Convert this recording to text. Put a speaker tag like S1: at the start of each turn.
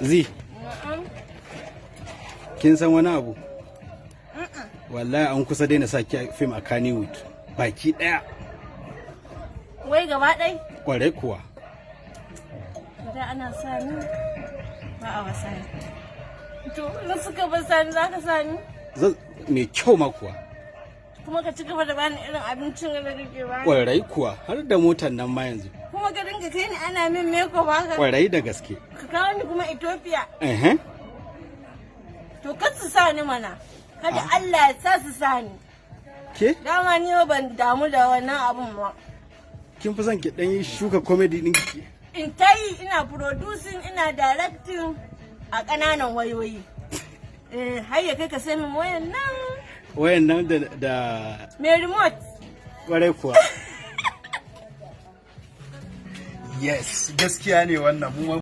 S1: Zi, kin san wani abu? Wallahi an kusa daina sa ki fim a Kannywood baki daya.
S2: Wai gaba ɗai?
S1: Kwarai kuwa.
S2: Da ana sa ni ba a wasa ni. To, in suka bar sani, za ka sa ni?
S1: Mai kyau ma kuwa.
S2: Kuma ka ci gaba da bani irin abincin da kake bani?
S1: Kwarai kuwa, har da motar nan ma yanzu.
S2: Kuma ka dinga kai ni ana min makeup haka?
S1: Kwarai da gaske.
S2: Ka kawo ni kuma Ethiopia?
S1: Ehe.
S2: To, kar su sa ni mana. Kada Allah ya sa su sa ni.
S1: Ke?
S2: Dama ni ban damu da wannan abun ba.
S1: Kin fi son ki dan yi shuka comedy din ki?
S2: In ta yi, ina producing, ina directing a ƙananan wayoyi. Eh, har ya kai ka sai min wayan nan.
S1: Wayan nan da
S2: mai remote.
S1: Kwarai kuwa.
S3: Yes, gaskiya ne wannan mu.